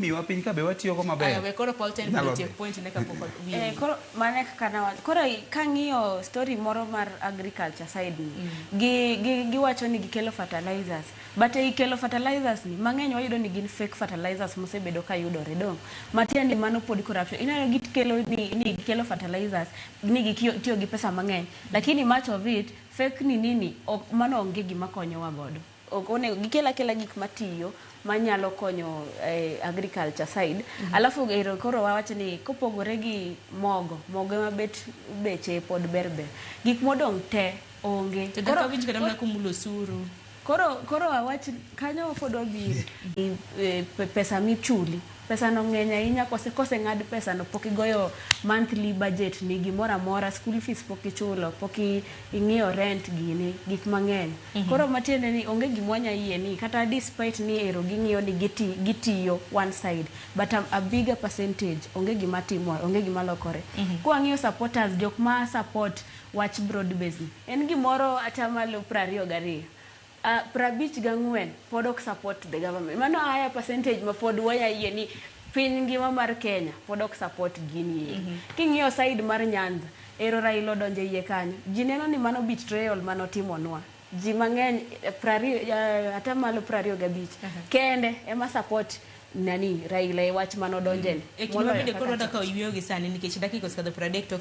Miwa piny ka be watiyogo maber. Aya, we koro Paul Ten Nyalo mondo otiek dhi. point ne kapok wiye Eh, owil. koro mano e kaka nawacho. Koro kang'iyo story moro mar agriculture side ni, gi, gi, giwacho ni gikelo fertilizers. But ei kelo fertilizers ni, mang'eny wayudo ni gin fake fertilizers mosebedo ka yudore dong. Matiende ni mano pod corruption. Ineno gikelo ni, ni gikelo fertilizers, ni gitiyo gi pesa mang'eny. Lakini much of it, fake ni nini, ok, mano onge gima konyowa godo. Ok onego gikel akela gik matiyo manyalo konyo eh, agriculture side. Alafu ero koro wawach ni kopogore gi mogo, mogo ema bet beche pod ber ber. Gik modong' te onge. To dak awinj kata mana kumulo osuru. Koro awach kanyo pod wabiro. E, pesa michuli. Pesa no ng'eny ahinya kose ng'ad pesa no pok igoyo monthly budget ni gimoro amora, school fees pok ichulo, pok ing'iyo rent gini, gik mang'eny. Koro matiende ni onge gima wanya yie ni kata despite ni ero ging'iyo ni gitiyo one side, but a bigger percentage onge gima timore, onge gima lokore. Kwang'iyo supporters, jok ma support wach broad base ni, en gimoro atamalo 22. 54 pod ok support the government. Mano higher percentage ma pod wanya yie ni piny ngima mar Kenya pod ok support gini eri. King'iyo side mar Nyanza, ero Raila odonjo e iye kanyo. Ji neno ni mano betrayal manotimonwa. Ji mang'eny 20, atamalo 25 kende ema support nani Raila e wach manodonje ni. E kinde ma bende koro wadwa kawo yueyo gi sani nikech dakika osekadho 30 to